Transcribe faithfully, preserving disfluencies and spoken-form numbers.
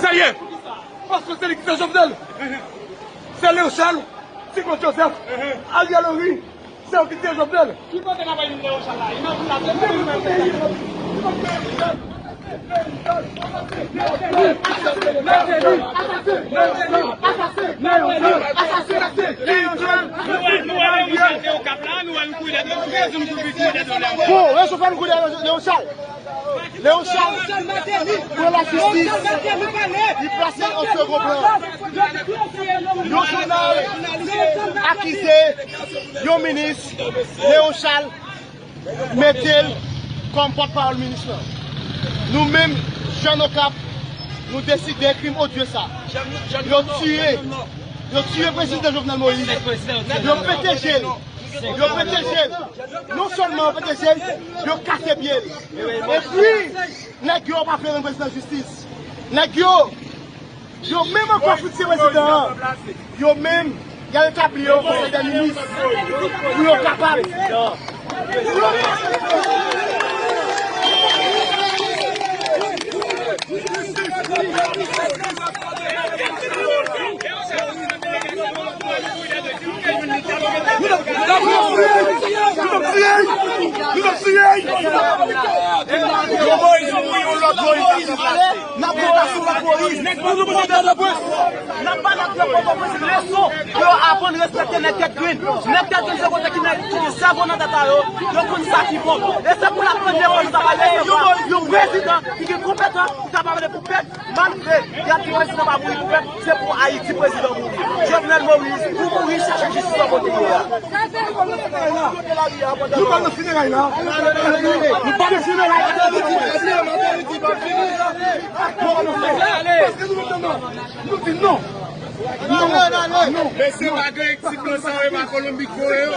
Sa ye? Paske se li ki fè Jovenel. Se Léochal, Ti Claude Joseph, Ariel Henry, se yo ki tiye Jovenel. Ki kote n ap al jwenn Léochal la? Li nan vil la, se li menm ki fè sa. Nou wè, nou wè Léochal te Okap la, nou wè nou kouri dèyè, nou bezwen nou kouri dèyè Léochal. Bon, Léochal fè nou kouri dèyè Léochal. Léochal pran lajistis, li plase an segon plan. Yon jounal akize yon minis, Léochal mete l kòm pòtpawòl minis lan. Nou menm, jèn Okap, nou deside krim odye sa. Yo tiye, yo tiye prezidan Jovenel Moïse. Yo pete je l. Yo pete je l. Non sèlman yo pete je l, yo kase pye l. Epi, nèg yo pa vle rann prezidan jistis. Nèg yo, yo menm ankò fout se prezidan an. Yo menm, y a etabli yon konsèy dè minis pou yo kapab. Nou t ap tiye! Nou t ap tiye! Yon Moyiz mouri, yon lòt Moyiz ranplase. N ap ranplase yon lòt Moyiz. N ap ba nèg nan Pòtoprens leson pou yo aprann respekte nèg tèt grenn. Nèg tèt grenn se kote ki nèg ki gen sèvo nan tèt a yo, yo konn sa ki bon. E se pou la premyè fwa nou ta pale resevwa yon prezidan ki gen konpetans, ki kapab ale pou pèp. Malgre y ap di prezidan pa mouri pou pèp, se pou Ayiti prezidan mouri. Jovenel Moïse, ou mouri, chache jistis nan kote w ye a. Nou pa nan fineray la. Nou pa nan fineray la. Paske nou di non. Nou di non. Non, non, non. Mesye, pa gen ti blan sa yo, e pa Kolonbi k voye yo.